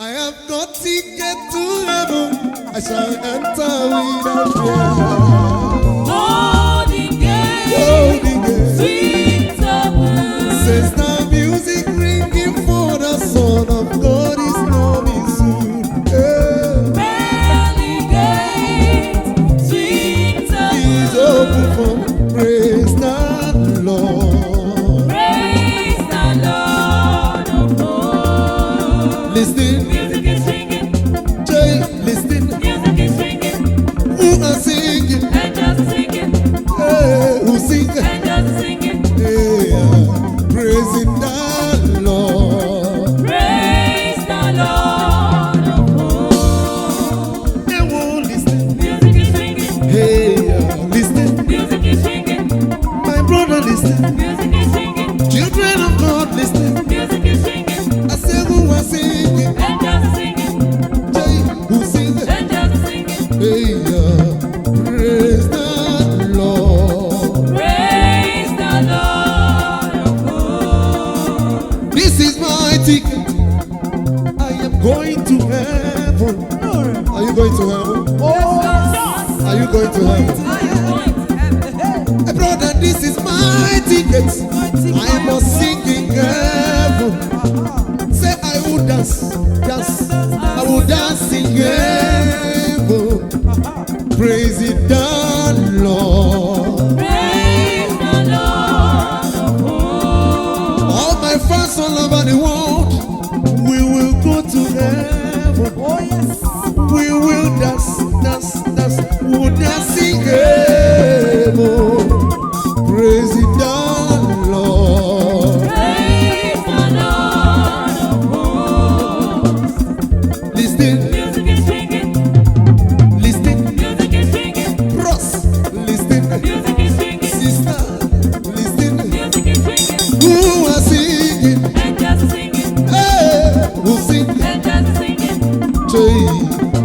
I have got ticket to heaven. I shall enter without fear. Golden gate, Golden gate. sweet open. Says the music ringing for the Son of God is coming soon. Yeah. Pearly gate, sweet Is open. open for praise the Lord. Praise the Lord of hosts. Listen, Music is ringing, Jay, listen. music is ringing, Who are singing? angels are singing, Hey, who sing? angels are singing. Yeah. Praising the Lord. Praise the Lord of hosts. They won't listen. Music is ringing, Hey, listen. music is ringing, My brother, listen. music is ringing, Children of God, listen. music is ringing, I say, who are singing? angels are singing, Jay, who sing? angels are singing. Hey, praise the Lord. Praise the Lord of hosts. This is my ticket. I am going to heaven. Are you going to heaven? Are you going to heaven? Hey, brother, this is my ticket. I must sing in heaven. Say, I will dance, dance. I will dance in heaven. Praise it, the Lord. Praise the Lord of hosts. All my fans all over the world, we will go to heaven. Oh, yes. We will dance, dance, dance. We will dance in heaven. Praise it, the Lord. Praise the Lord of hosts. Listen, Music is ringing, listen, music is ringing, bros, listen, music is ringing, sister, listen. music is ringing, Who are singing? angels are singing, Hey, who sing? angels are singing. Jay,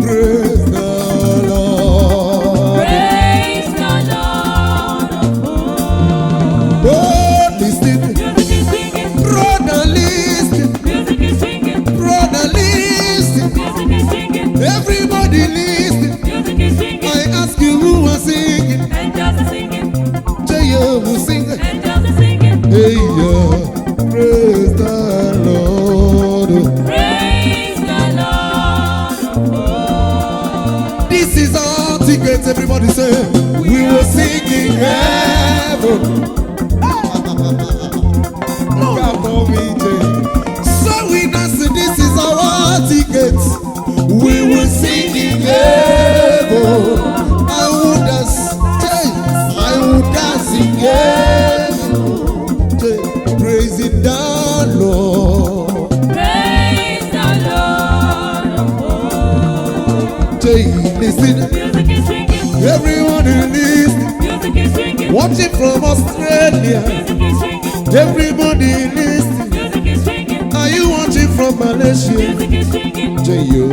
praise the Lord. Praise the Lord of hosts. Oh, listen, Music is ringing, brother, listen, music is ringing, brother, listen. music is ringing, Everybody listen. music is ringing, I ask you who are singing. angels are singing, Jay, who sing? angels are singing. Hey, yeah, praise the Lord. Praise the Lord of hosts. This is our ticket, everybody say. We will sing in heaven. So we dance, this is our ticket. We will sing in heaven. I will dance, hey, I will dance in heaven. Hey, praising the Lord. Praise the Lord of hosts. Hey, listen, Music is ringing, everyone who listen. music is ringing, Watching from Australia, music is ringing, everybody listen. music is ringing, Are you watching from Malaysia? music is ringing, J.O.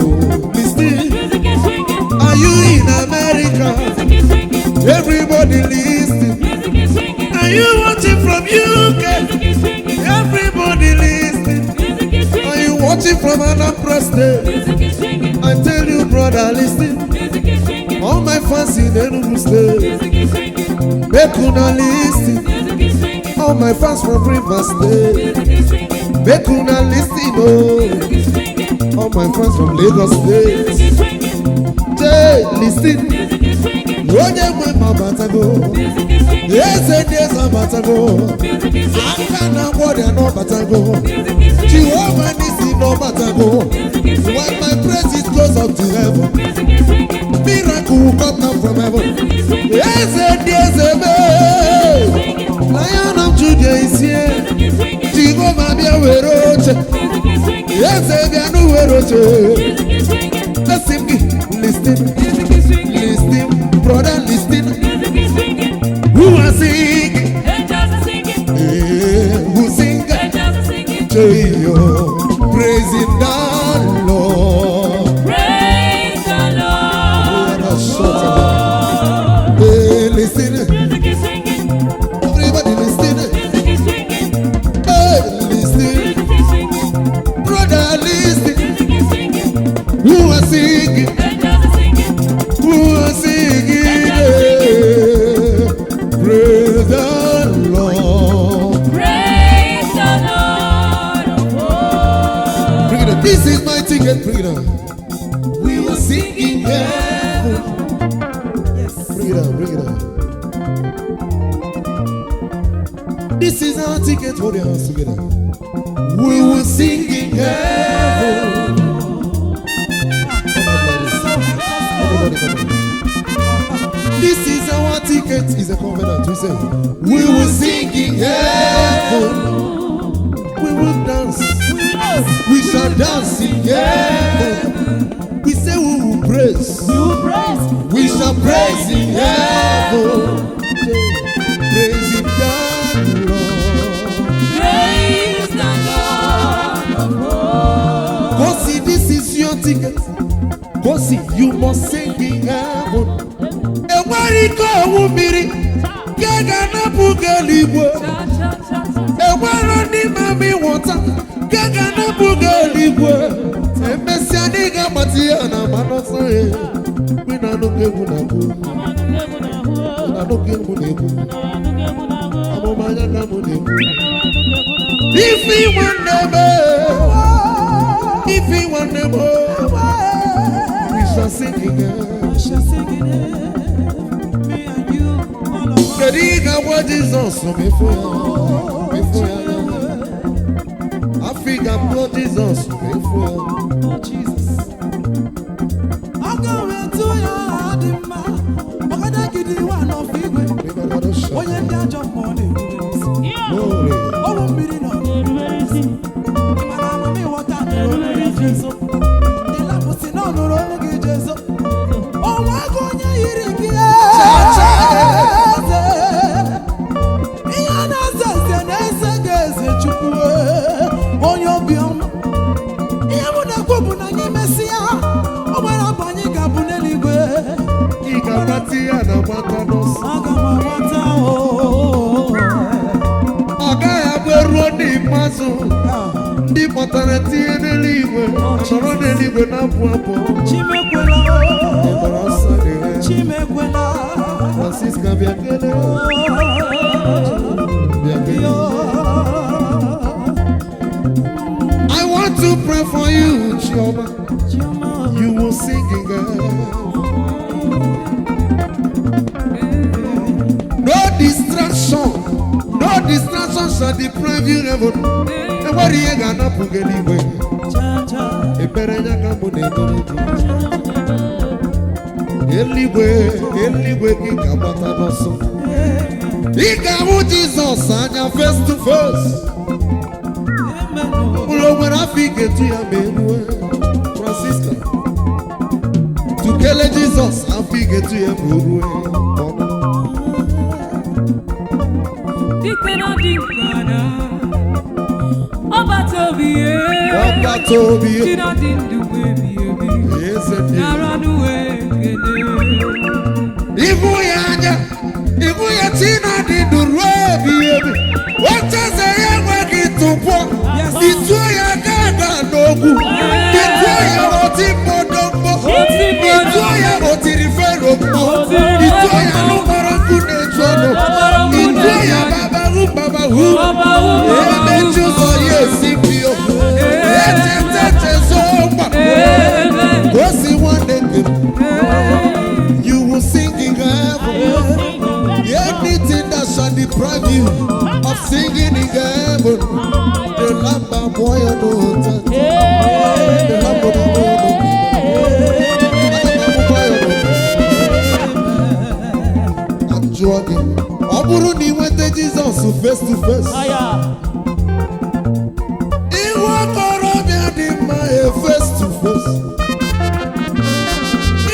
Listen. music is ringing, Are you in America? music is ringing, Everybody listen. music is ringing, Are you watching from UK? music is ringing, Everybody listen. music is Are ringing, you watching from Anambra State? music is ringing, I tell you, brother, listen. music is ringing, All my fans in Enugu State, music is ringing, make una listen. music is ringing, All my fans from Rivers State, music is ringing, make una listen. Oh, music is ringing, all my fans from Lagos State, music is ringing, Jay, listen. music is ringing, Onye nwe m abatago. music is ringing, Eze ndị eze abatago. music is ringing, Aka na ọrịa n'ọbatago. music is ringing, Jehovah Nissi n'ọbatago. music is When ringing, my praises goes up to heaven, music is ringing, miracle will come down from heaven. music is ringing, Eze ndị eze mee. Lion of Judah is here. music is ringing, Jehovah bịa were oche. music is ringing, Eze bịa nụ were oche. music is ringing, Asị m gị, listen, music is ringing, listen, brother, listen. music is ringing, Who are singing? angels are singing, Eh, who sing? angels are singing. Jeyo, praising the Lord. Praise the Lord of hosts. Hey, listen, Music is ringing, everybody listen. music is ringing, Hey, listen, music is ringing, brother, listen. music is ringing. Who are singing? Angels are singing. Who are singing? Praise the Lord. Praise the Lord of hosts. Bring it up. This is my ticket. Bring it up. We will sing in heaven. Yes. Bring it up. Bring it up. This is our ticket. Hold your hands together. We will sing in heaven. Come on, ladies. Everybody come on. This is our ticket. It's a covenant. We say, we will sing in heaven. We will dance. We shall dance in heaven. We say we will praise. We will praise. We shall praise in heaven. Praise in the Lord. Praise the Lord of hosts. Go see, this is your ticket. Go see, you must sing in heaven. Enwere ike ọnwụ mmiri nke ga-anapụ gị eluigwe. Cha cha cha cha. Enwere ndị mami nwụta nke ga-anapụ gị eluigwe. Emesịa ndị ga-agbati ya na agba n'ọsọ ya. Ị na-anụ ka egwu na-agụ. Ị na-anụ ka egwu na-egwu. Amụma anya ka mụ na-ekwu. Ifi nwanne m, ifi nwanne m, we shall sing again. We shall sing in heaven, me and you, all of us. Kedu ihe ga-agwa Jizọs ma ịfụ ya, ma ịfụ ya? Afọ ị ga-abụọ Jizọs ma ịfụ ya. Oh, Jesus. Aga m etu ya dị mma, ọgadagidi nwa n'ọfọ igwe, onye ndị ajọ mmụọ na-erubere isi. Glory. Ọwụ mmiri nọ mana amamihe ịghọta nụrụ olu gị Jesu. The lamb si na ọ nụrụ olu gị Jesu. Ọnwa ego onye yiri gị eze. Ihe a na-eze eze na-eze gị eze Chukwu onye obiọma. Ihe mụ na-ekwu bụ na anyị mesịa, o nwere abụ anyị ga-abụ n'eluigwe. Ị ga-agbati ya na gbata n'ọsọ. Aga m agbata o. Ọ gaghị abụ eruo n'ikpeazụ ndị kpọtara tinye n'eluigwe nọrọ n'eluigwe na-abụ abụ. Chimekwela o. Ịgbara ọsọ dị ya. Chimekwela. Francisca, bịa kele. Bịa kele. I want to pray for you, Chioma. You will sing again. No distraction, no distraction shall deprive you heaven. Enwere ihe ga-anapụ gị n'igwe. Ekpere ya ka mụ na-ekpere gị. Eluigwe, eluigwe gị ga-agbata n'ọsọ. Ị ga-ahụ Jizọs anya face to face. Mkpụrụ o nwere afọ ị ga-etu ya ma erue. Francisca, tukele Jizọs afọ ị ga-etu ya ma o rue. Ọnụ. Dike na dịkana, ọbata obi ye. Ọbata obi ye. Chi na dị ndụ ebi ebi. Eze dị. Nara nụ ekele. Ihu ya anya, ihu ya chi na-adị ndụ ruo ebighị ebi. Ocheeze ya enweghị ntụpọ. Ituo ya aka aga n'ogwu. Ituo ya oti mgbọdọmgbọ. Ituo ya otiri fero mkpọ. Ituo ya lụgbara nkụ na-eju ọnụ. Ituo ya babahu babahu. Emechi ụzọ ya esi pio. Echetechezo mgba. Gosi nwanne nke m. You will sing in heaven. Anything that shall deprive you of singing in heaven. The Lamb of boy no. The Lamb of boy no. Boy no. Ajụọ gị, ọ bụrụ na ị nweta Jizọs face to face, ihu okorobịa dị mma e face to face,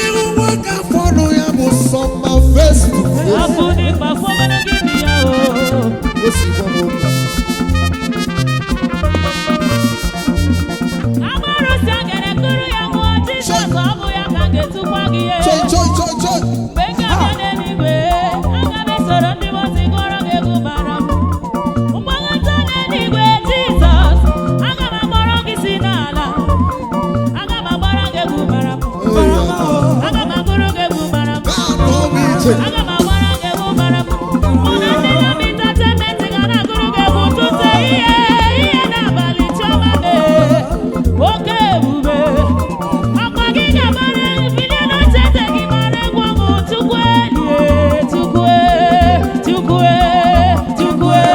ihu nwoke afọ ọnụ ya bụ sọ mma face to face. O si gwa m okwu. Choi, choi, choi, choi. Mgbe m ga-abịa n'eluigwe, aga m esoro ndị mmụọ gụọrọ gị egwu mara m. Ije. Aga m agbara gị egwu mara mma. Mụ na ndị na-eme entertainment ga na-agụrụ gị egwu ụtụtụ ehihie, ihe n'abalị chiọma mee. Oke ebube. Ọkwa gị ga-agbara bilie n'oche eze gị gbara egwu ọṅụ. Chukwu elie, Chukwu e, Chukwu e, Chukwu e,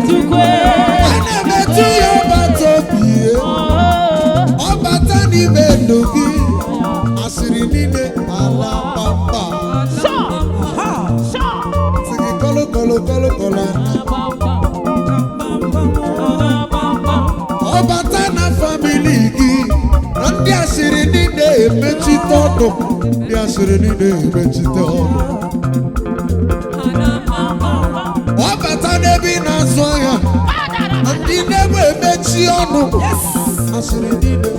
Chukwu e. A na-emetụ ya ọbata obi ya. Oh. Ọbata n'ime ndụ gị, asịrị niile ala kpamkpam. Sure, sure. Sị gị kọlụ kọlụ kọlụ kọlụ. Ọbata na famili gị, na ndị asịrị niile emechite ọnụ. Ndị asịrị niile emechite ọnụ. Ọbata n'ebe ị na-azụ ahịa, na ndị na-ebe emechi ọnụ. Asịrị niile.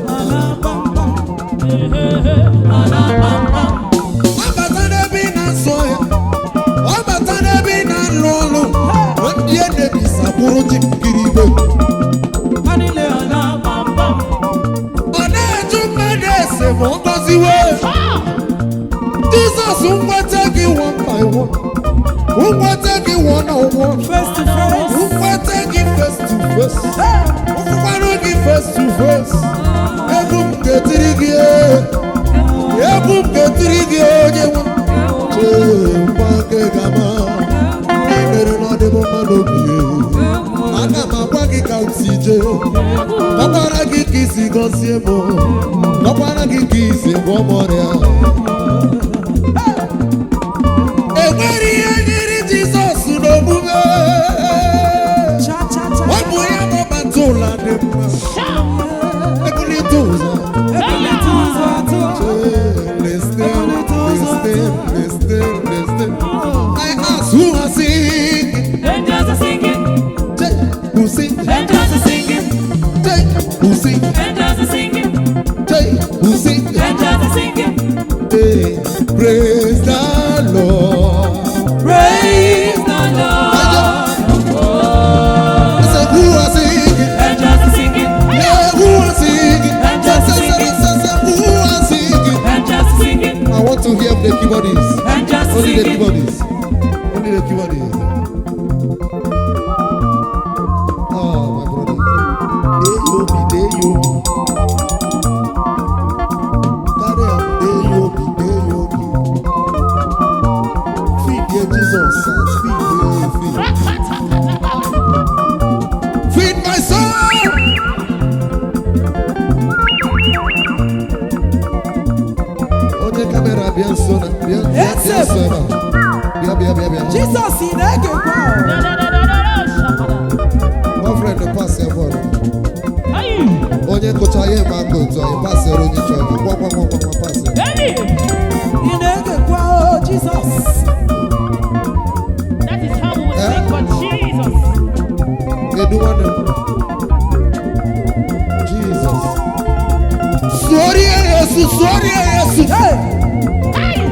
Ọbata n'ebe ị na-azụ ahịa, ọbata n'ebe ị na-alụ ọlụ, na ndị enebisakwuru ji nkiri igbe. Ọ na-eju mmadụ ese ma ọ gọziwe. Jizọs nweta gị one by one, nweta gị one on one, Face to face. nweta gị face to face, ụfụkwanụ gị face to face. Egwu m ga-etiri gị, egwu m ga-etiri gị onye nwe m. Chee mgba nke gama, imere na ọ dị m mma n'obi. Aga m agwa gị ka m si jee. Kọkwara gị ka isi gọzie m, kọkwara gị ka isi gwọọ m ọrịa. Enwere ihe nyere Jizọs n'omume. Cha cha cha. Ọ bụ ya bụ ọbata ụla dị mma. Ebulite ụzọ. Ebulite ụzọ atọ. Listen, listen, listen, listen. I ask who are singing? Angels are singing. Jay, who sing? Angels are singing. Jay, who sing? Angels are singing. Jay, who sing? Angels are singing. Hey, praise the Lord. Praise the Lord. I said, who are singing? Angels are singing. Yeah, who are singing? Angels Say, say, singing. say, say, who are singing? Angels are singing. I want to hear the keyboardists. Angels are Only the singing. keyboardists. Only the keyboardists. Oh, my brother. They you be, they you be. Carry am, they you be, they you be. Feed the Jesus, feed the feed. Feed my soul. Onye kamera bịa nso na bịa bịa bịa nso ebe a. Bịa bịa bịa bịa. Jizọs ị na-egekwa o. Boyfriend pass ya bọọlụ. Onye kụcha ya ebe aka otu anyị pass ya onye chọrọ. Gwa gwa gwa gwa gwa pass ya. Ị na-egekwa o Jizọs. That is how we will sing for Jesus. Kedu nwanne m? Jesus. Sụọrọ Yesu, sụọrọ Yesu. Hey!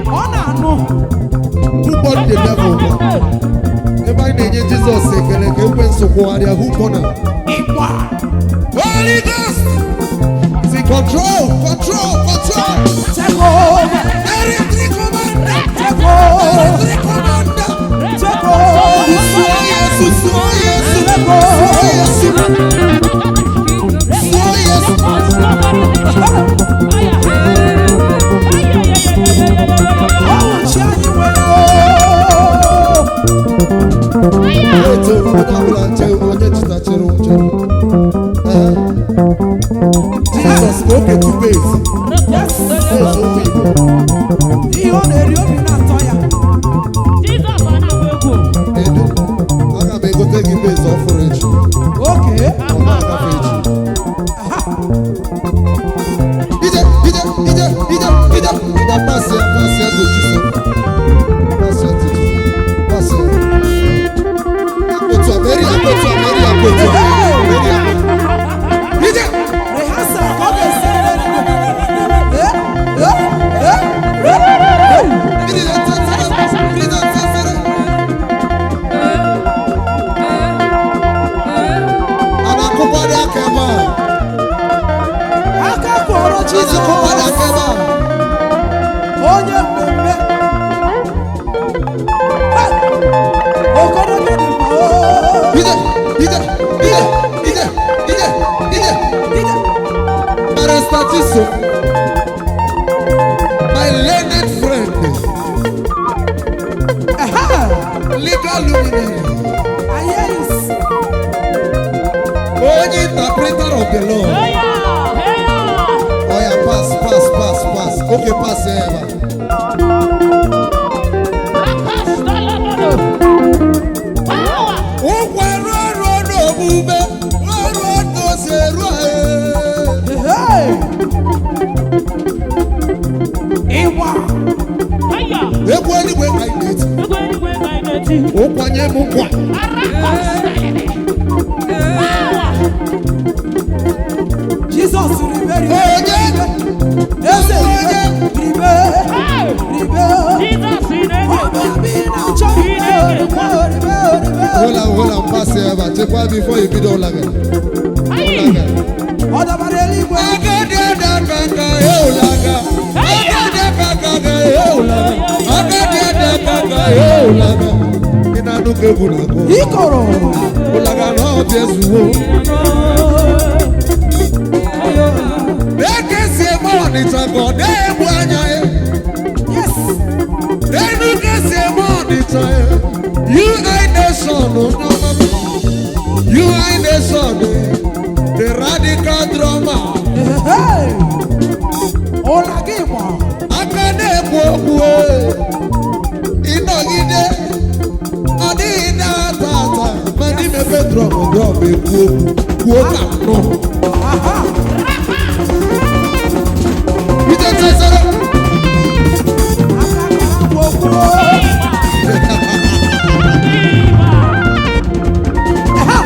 Ọ na-anụ. Who born the devil? Ebe anyị na-enye Jizọs ekele ka ekwensu kwụgharịa who born am? Ịgba. Holy Ghost! See, control, control, control. Take over. Every commander, Take over. every commander. Take over. Sụọ Yesu, sụọ Yesu, sụọ Yesu, sụọ Yesu. Ọwụ chi anyị nwere o. Wait, oh, onye ọbụla chere, onye chita chere, chere. Eh. Jesus, ka oke tupu ezi. Yes. Ezi ụmụ Igbo. Ihe ọ na-eri obi na-atọ ya. Jizọs ọ na-agba egwu. Edo, aga m egote gị base ọfụrụ echi. Oke. Ọ ga-agafe echi. Ije, ije, ije, ije, ije. Ngwa pass ya, pass ya to Jesus. Pass ya to Jesus. Pass ya. Akpọtụ a, Mary akpọtụ a, Mary akpọtụ a. Mary akpọtụ a. Ije! Rehearsal ka ọ ga-esi n'eluigwe. Eh, eh, eh, eh, eh. Ije, ije, ije, ije, ije. A na-akụkwado aka ebe a. Aka kụọrọ A na-akụkwado Jizọs. aka ebe a. Onye mmemme. Barrister Chisom, my learned friend, legal luminary, Yes. onye interpreter of the law. Oya, pass, pass, pass, pass. Okay, pass here. Ụkwa ruo ruo n'omume, ruo ruo n'osi eru anyị. Hey. Ịwa. Egwu eluigwe ka anyị na-eti. Ụkwa nye m nkwa. Jizọs ribe ribe. Onye? Eze Onye? ribe ribe. Ọ bụ ebe ị na-achọ ribe ribe ribe ribe. Hold on, hold on, pass here, ebe a. Chekwa before you bido ụlọ gị. Ụlọ gị. Ọ dabara eluigwe. Agadi adaka eulaga. Agadi adaka eulaga. Agadi adaka eulaga. Ị na-anụ ka egwu na-agụ. Ikoro. Ụlaga na ọbịa ezuwo. Eke si eme Ọnịcha ka ọ na-egbu anya ya. Yes. Enu ka esi eme Ọnịcha ya. UI Nation onye ọma m. UI Nation, the radical drummer. Hey. Ụla gị gba. Aka na-ekwu okwu e. Ịnọgide ọ dịghị na-ata ata ma ndị mepe drum drum ekwu okwu kwuo ka nụ. Aha. Ije chesere. Aka kara okwu. Aha.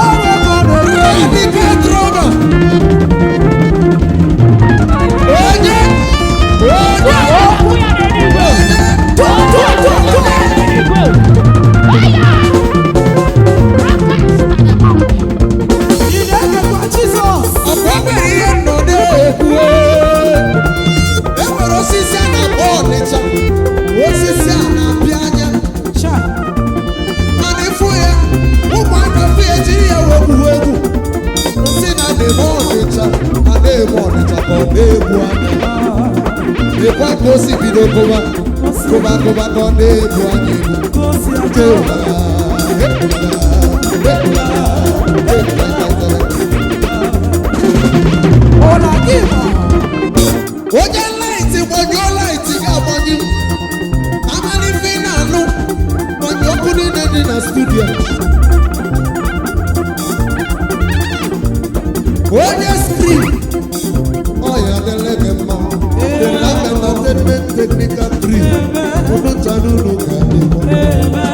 Ọrụ ego na-eri. Radical drummer. Onye onye onye. Tụ tụ tụ tụ. Ị na-egekwa Jizọs. Ọkwa nwere ihe nọ na-ekwu e nwere osisi a na-akpọ Ọnịcha, osisi a na-apịa anya. Cha. Mana ịfụ ya, ụmụaka fụ ya jiri ya wee gwuo egwu, si na na-eme Ọnịcha, a na-eme Ọnịcha ka ọ na-egbu anya. Dịkwa ka o si bido kụba kụba kụba ka ọ na-egbu anya egbu. Gosi Nke ụwa, eh, eh, eh, eh, eh. Ụla gị gba. Onye light, gbanyụọ light ga-agbanyụ. Amala ife ị na-anụ, gbanyụ ọkụ niile dị na studio. Onye screen ọya adịla gị mma. The Lab Entertainment Technical Tree unu chara unu ga-adị mma.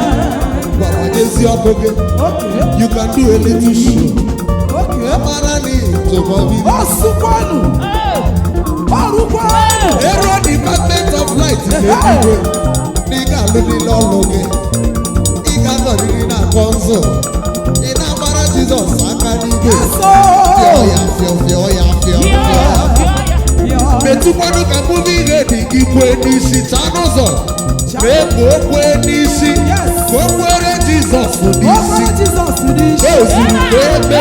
Gbanyezi ọkụ gị. Okay. You can do a little show. Okay. Amara na ịtụbọbi. Ọ sụkwanụ. Ọ rụkwanụ. Ero Department of Light na-ebiwe na ị ga-alụ niile ọlụ gị. Ị ga-anọrịrị na akọ nzụ. Ị na-agbara Jizọs aka n'igwe. Eso. Fịọ ya, fịọ, fịọ ya, fịọ, fịọ. Ya. Metụkwanụ ka movie ready gị kwee n'isi chaa n'ụzọ. Mee ka o kwee n'isi. Yes. Ka o kwere Jizọs Ọ n'isi. kwere Jizọs n'isi. O zuru ka ebe.